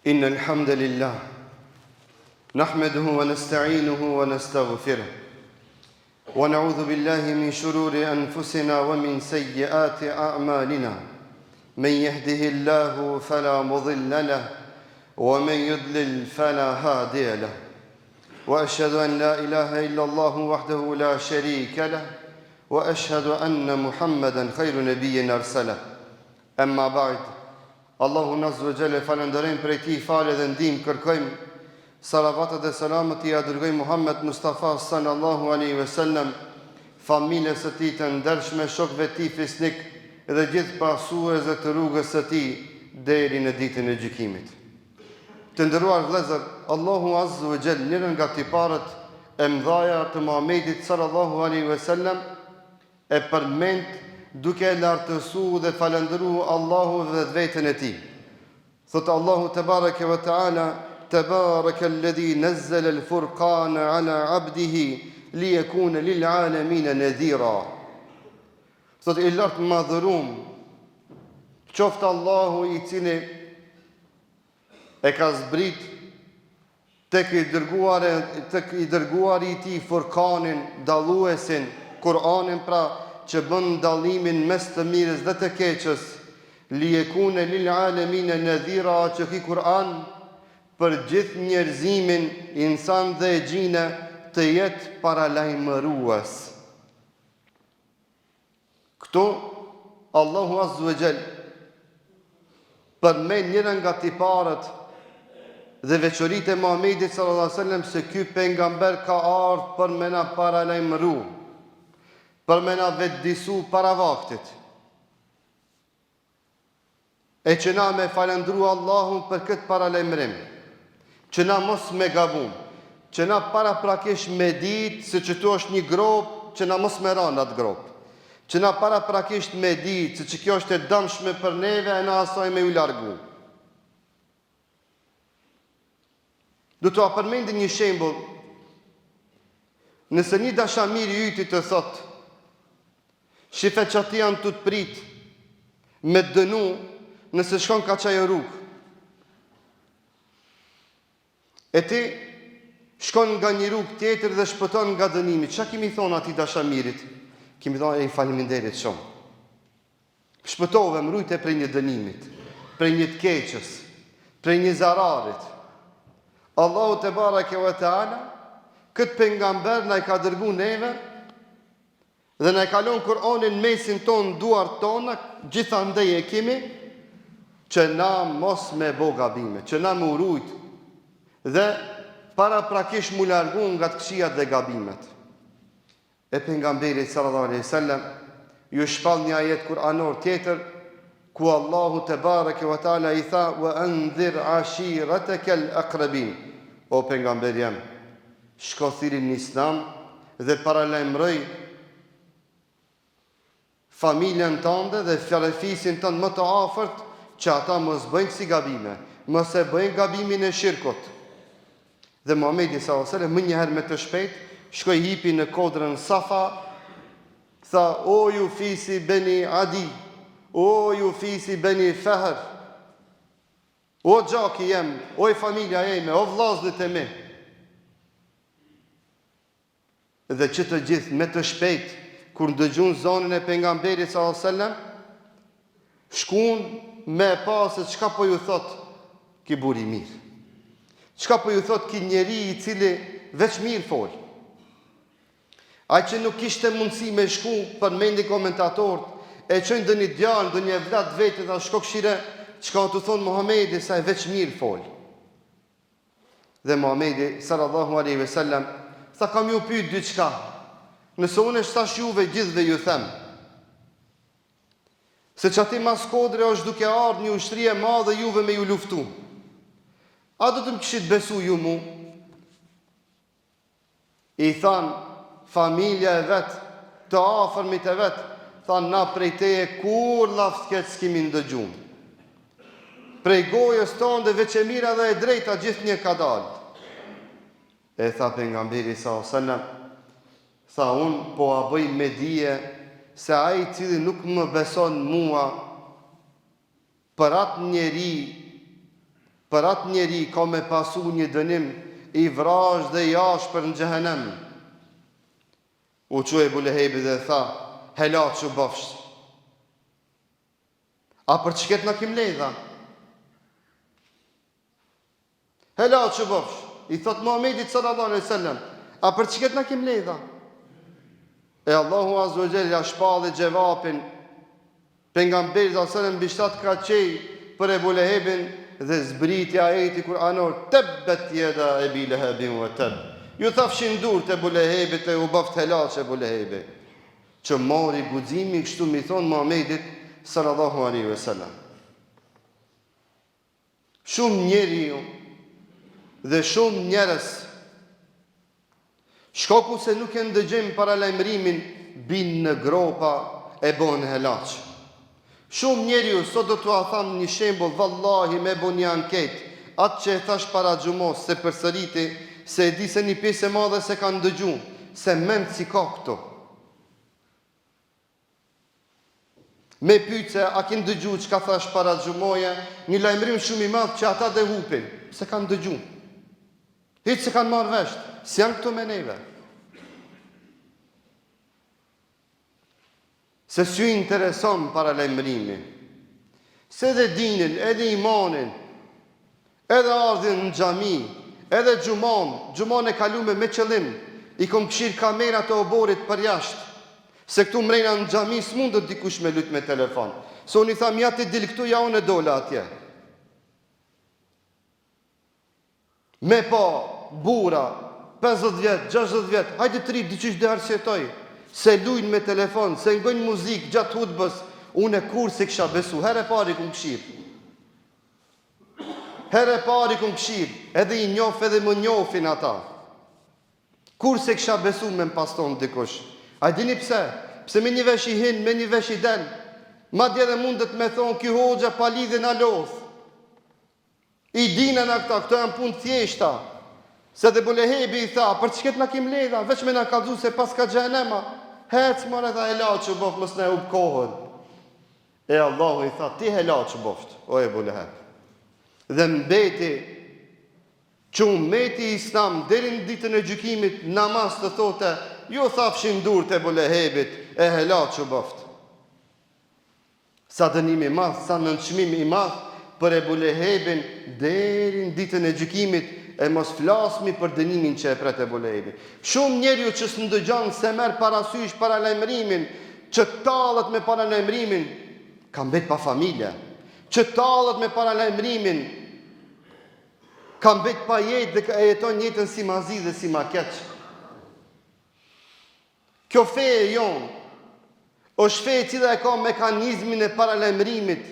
إن الحمد لله نحمده ونستعينه ونستغفره ونعوذ بالله من شرور أنفسنا ومن سيئات أعمالنا من يهده الله فلا مضل له ومن يضلل فلا هادي له واشهد ان لا اله الا الله وحده لا شريك له واشهد ان محمدا خير نبي ارسله اما بعد Allahun azze ve xhel e falënderojmë prej tij falje dhe ndihmë kërkojmë salavatet dhe selamet ia dërgojmë Muhammed Mustafa sallallahu alejhi ve sellem familjes së tij të ndershme shokëve të tij fisnik dhe gjithë pasuesve të rrugës së tij deri në ditën e gjykimit Të nderuar vëllezër Allahu azze ve xhel njërën nga tiparet e mëdhaja të Muhammedit sallallahu alejhi ve sellem e përmend duke e lartësu dhe falënderu Allahu vetveten e tij. Thotë Allahu tebareke ve teala, Tebareke alladhi nazzala al-furqana ala abdihi liyakuna lil alamina nadhira. Thotë i lartmadhërum qoftë Allahu i cili e ka zbrit tek i dërguari tek i dërguari i tij Furkanin, dalluesin, Kur'anin pra, që bën dallimin mes të mirës dhe të keqes, liyekune lil alemine nedhira që ky Kur'an për gjithë njerëzimin, insan dhe xhine, të jetë paralajmërues. Këtu Allahu Azze ve Xhel përmend njëra nga tiparet dhe veçoritë e Muhamedit sallallahu alaihi wasallam se ky pejgamber ka ardhur për me na paralajmëru, për me na vetëdisu para vaktit. E që na me falëndru Allahun për këtë paralajmërim, që na mos me gabu, që na paraprakisht me ditë se qëtu është një gropë që na mos me ra në atë gropë, që na paraprakisht me ditë se që kjo është e dëmshme për neve e na asaj me ju largu. Do t'ua përmendi një shembull. Nëse një dashamir i yti të thotë, shife qaty janë tu të prit, me të dënu, nëse shkon ka qajo rrugë. E ti shkon nga një rrugë tjetër dhe shpëton nga dënimi. Çka ki me i thonë atij dashamirit? Ki me i thonë, ej, faleminderit shumë. Shpëtove, më rujte prej një dënimit, prej një të keqës, prej një zararit. Allahu tebareke ve teala këtë pejgamber na e ka dërgu neve dhe na e ka lon Kur'anin mesin tonë duart tona, gjithandej e kemi që na mos me bo gabime, që na me u rujt dhe paraprakisht mu largu nga të këqijat dhe gabimet. E Pejgamberit sallallahu alejhi ve sellem ju shpall një ajet kur'anor tjetër ku Allahu tebareke ve teala i tha wa anzir ashiratekel aqrabin o pejgamber jem shko thirri në islam dhe paralajmëroj familjen tënde dhe farefisin tënd më të afërt që ata mos bëjnë kësi gabime, mos e bëjnë gabimin e shirkut. Dhe Muhamedi sallallahu alaihi wasallam menjëherë me të shpejt shkoi hipi në kodrën Safa, tha o ju fisi Beni Adi, o ju fisi Beni Fehr, o gjaki jem, oj familja jeme, o vllaznit e mi. Dhe që të gjithë me të shpejtë, kur ndëgjun zanin e Pejgamberit sallallahu alejhi ve sellem, shkun me e pa se çka po ju thot ky burrë i mirë. Çka po ju thot ky njeri i cili veç mirë fol. Ai që nuk kishte mundësi me shku, përmendin komentatorët, e çojnë ndonjë djalë, ndonjë evlat vetit, tha shko kshyre, çka tu thonë Muhamedi, se ai veç mirë fol. Dhe Muhamedi sallallahu alejhi ve sellem tha kam ju pyet diçka. Nëse unë tash juve gjithëve ju them se qaty mas kodre është duke ardhë një ushtri e madhe juve me ju luftu. A do të më kishit besu ju mu? I thanë familja e vet, të afërmit e vet, thanë na prej teje kurrë llaf të keq s'kemi ndëgju. Prej gojës tënde veç e mira dhe e drejta gjithnjë ka dalë. E tha pejgamberi sallallahu alejhi ve sellem, tha unë po ua bëj me dije se ai i cili nuk më beson mua, Për atë njeri. Për atë njeri ka me pasu një dënim i vrazhdë dhe i ashpër në xhehenem. U çu Ebu Lehebi dhe tha, Helaq u bëfsh. A për qëket na ki mledh a? Helaq u bëfsh. I thot Muhammedit sallallahu alaihi wasallam, a për qëket na ki mledh a? E Allahu azza wa jall ja shpalli xhevapin Pejgamberit sallallahu alaihi wasallam mbi shtatë kat qiej për Ebu Lehebin dhe zbriti ajeti kuranor Tebbet jeda Ebi Lehebin wa teb. Ju thafshin durt Ebu Lehebit e u bëft helaq Ebu Lehebi. Që mori guximin kështu mi thonë Muhammedit sallallahu alaihi wasallam. Shumë njeriu dhe shumë njerëz shkaku se nuk e ndëgjojnë paralajmërimin bin në gropa e bohen helaq. Shumë njeriu sot do t'ua tham një shembull vallahi me bo një anketë atë që e thash para xhumos s'e përsëriti se e di se një pjesë e madhe s'e kanë ndëgju se mend s'i ka këto. Me pyet se a kin dëgju çka thash para xhumoje, një lajmërim shumë i madh që ata dhe hupin, s'e kanë dëgju. Hiç s'e kanë marrë vesh, s'janë këtu me neve. Se s'ju intereson paralajmërimi. Se edhe dinin, edhe imanin, Edhe ardhjen në xhami, edhe xhuman, xhuman e kalume me qëllim, i kom kshir kamerat e oborrit përjashtë, se këtu mrena në xhami s'mundet dikush me lujt me telefon, se unë i tham ja ti dil këtu ja unë dola atje. Me pa burra, 50 vjet, 60 vjet, hajde të ri diqysh dhe arsyetoj, se lujnë me telefon, se ngojnë muzikë gjatë hutbës, unë kurrë s'e kisha besu, herë e parë i kum kshir. Herë e parë i kum kshir, edhe i njof edhe më njofin ata. Kurrë s'e kisha besu me më pas thonë dikush. A e dini pse? Pse me një vesh i hin, me një vesh i del. Madje edhe mundet me thonë ky hoxha pa lidhje na lodh. I dina na këta, këto janë punë të thjeshta. Se dhe Ebu Lehebi i tha, për qëket na ki mledh a, veç me na kallzu se paska xhehenem a. Hec more tha helaq u boft, mos na e hup kohën. E Allahu i tha, ti helaq boft, o Ebu Leheb. Dhe mbeti që umeti islam deri në ditën e gjykimit namaz të thote, ju thafshin durt Ebu Lehebit, e helaq u boft. Sa dënim i madh, sa nënçmim i madh për Ebu Lehebin deri në ditën e gjykimit e mos flasmi për dënimin që e pret Ebu Lehebi. Shumë njeriu që s'ndëgjon s'e merr parasysh paralajmërimin, Që tallet me paralajmërimin, ka mbet pa familje. Që tallet me paralajmërimin, ka mbet pa jetë dhe e jeton jetën si ma zi dhe si ma keq. Kjo fe e jonë, është fe e cila e ka mekanizmin e paralajmërimit,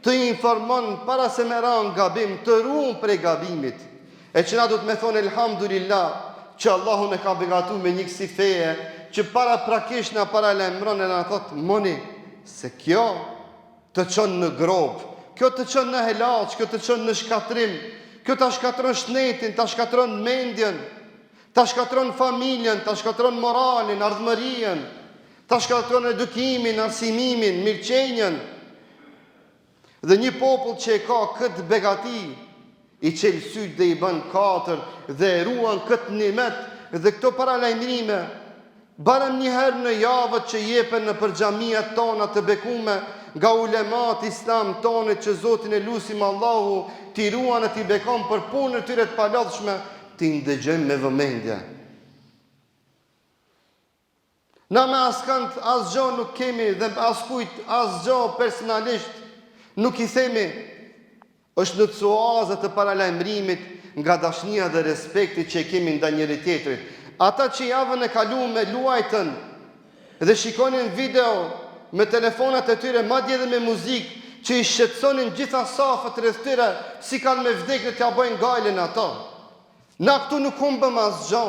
të informon para se me ra në gabim, të ruan prej gabimit. E që na duhet me thonë Elhamdulillah, që Allahu na ka begatu me një kësi feje, që paraprakisht na paralajmëron e na thotë moni, se kjo të çon në gropë, kjo të çon në helaq, kjo të çon në shkatërrim, kjo ta shkatërron shnetin, ta shkatërron mendjen, ta shkatërron familjen, ta shkatërron moralin, ardhmërinë, ta shkatërron edukimin, arsimimin, mirëqenien. Dhe një popull që e ka këtë begati, i çel sytë dhe i bën katër dhe e ruan këtë nimet dhe këto paralajmërime, barem një herë në javët që jepen nëpër xhamiat tona të bekume nga ulemat islam tonë që Zotin e lusim Allahu t'i ruan e t'i bekon për punën e tyre të palodhshme, t'i ndëgjojmë me vëmendje. Na me askënd asgjo nuk kemi dhe askujt asgjo personalisht nuk i themi është në suaza të paralajmërimit nga dashnia dhe respekti që e kemi ndaj njëri tjetrit. Ata që javën e kalume luajtën dhe shikonin video me telefonat e tyre, madje edhe me muzikë që i shqetësonin gjitha safet rreth tyre, si kanë me vdekë t'ia bëjnë gajlen ato. Na këtu nuk humbëm asgjo,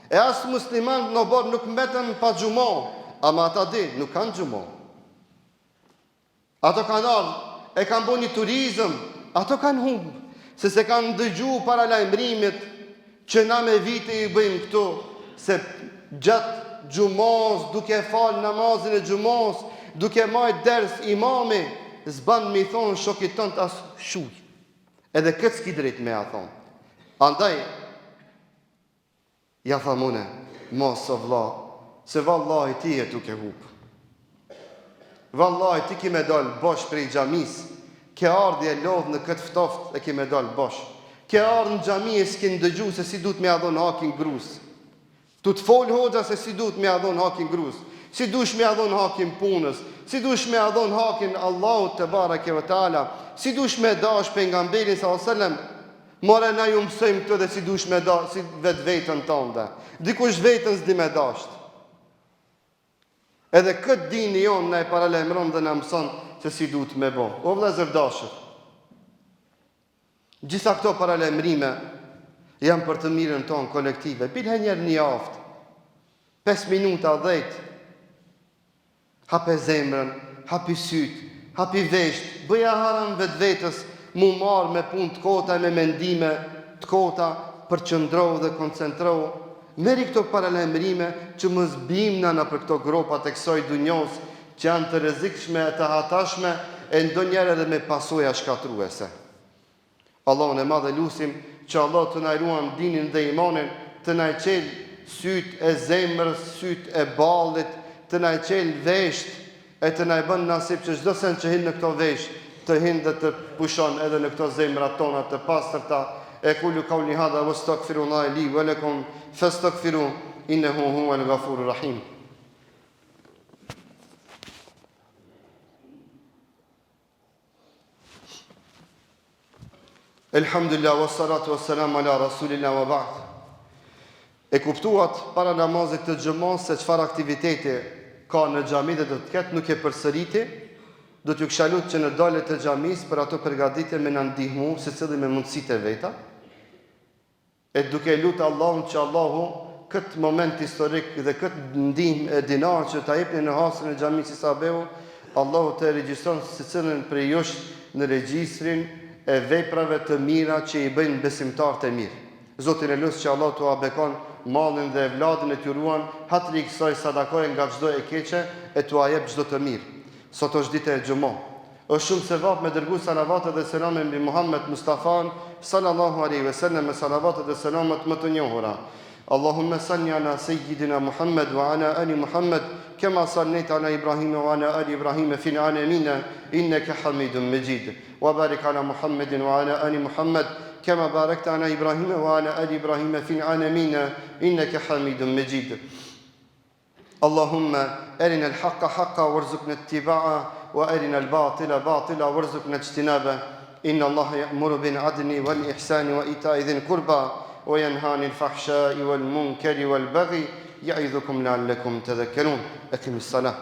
e as muslimanët në oborr nuk mbetën pa xhuma, ama ata di, nuk kanë xhuma. Ato kanë ardhë, e kanë bo një turizëm, ato kanë humbë, se s'e kanë dëgju paralajmërimet që na me vite i bëjmë këtu, se gjatë xhumas, duke falë namazin e xhumas, duke majtë ders imami, s'ban me i thonë shokit tënd as shuj. Edhe këtë s'ki drejt me ja thonë. Andaj, ja tham une, mos o vlla, se vallahi ti je tuke hup. Vallahi ti ki me dal bosh prej xhamisë, ke ardhë je lodhë në këtë ftoft e ki me dal bosh. Ke ardhë në xhami e s'ki ndëgju se si duhet me ja dhonë hakin grus. Tu të folë hoxha se si duhet me ja dhonë hakin grus, si duhesh me ja dhonë hakin punës, si duhesh me ja dhonë hakin Allahut tebareke ve teala, si duhesh me dash pejgamberin sallallahu alejhi ve sellem, more na ju mësojmë këtu edhe si duhesh me dash si vetveten tënde. Dikush veten s'di me dashtë. Edhe këtë dini jonë na e paralajmëron dhe na mëson se si duhet me bo. O vëllezër dashur, Gjitha këto paralajmërime janë për të mirën tonë kolektive. Bile njëherë një javë, 5 minuta, 10, hape zemrën, hapi sytë, hapi vesht, bëja haram vetvetes, m'u marrë me punë të kota e me mendime të kota, përqendrohu dhe koncentrohu, merri këto paralajmërime që mos bim na nëpër këto gropat e kësaj dunjos që janë të rrezikshme e të hatashme e ndonjëherë edhe me pasoja shkatërruese. Allahun e Madh e lusim që Allahu të na e ruan dinin dhe imanin, të na e çel sytë e zemrës, sytë e ballit, të na e çel veshtë e të na e bën nasip që çdo send që hin në këto veshë të hin dhe të pushon edhe në këto zemra tona të pastërta. Ekulu kauli hadha wastagfirullaha li wa lakum fastagfiru innehu huwal ghafurur rahim. Elhamdulillah wa salatu wa salam ala rasulillah wa ba'd. E kuptuat para namazit të xhumasë se çfarë aktiviteti ka në xhami dhe do të ketë, nuk e përsëriti. Do t'ju kisha lutë që në dalje të xhamisë për ato përgatitje me na ndihmu secili me mundësitë e veta. E duke e lutë Allahun që Allahu këtë moment historik dhe këtë ndihmë e dinar që ta jepni në hasrin e xhamisë Isa Beu, Allahu të regjistron secilin prej jush në regjistrin e veprave të mira që i bëjnë besimtarët e mirë. Zotin e lus që Allahu t'ua bekon mallin dhe evladin e t'ju ruan hatri i kësaj sadakoje nga çdo e keqe e t'ua jep çdo të mirë. Sot është dita e xhuma. Është shumë sevap me dërgu salavatet dhe selame mbi Muhammed Mustafan sallallahu alejhi ve sellem me salavatet dhe selamet më të njohura. Allahumme salli ala sejjidina Muhammed wa ala ali Muhammed kema sallejte ala Ibrahime wa ala ali Ibrahime fil alemine inneke hamidun mexhid. Wa barik ala Muhammedin wa ala ali Muhammed kema barekte ala Ibrahime wa ala ali Ibrahime fil alemine inneke hamidun mexhid. اللهم أرنا الحق حقا وارزقنا اتباعه وأرنا الباطل باطلا وارزقنا اجتنابه إن الله يأمر بالعدل والإحسان وإيتاء ذي القربى وينهى عن الفحشاء والمنكر والبغي يعظكم لعلكم تذكرون أقم الصلاة.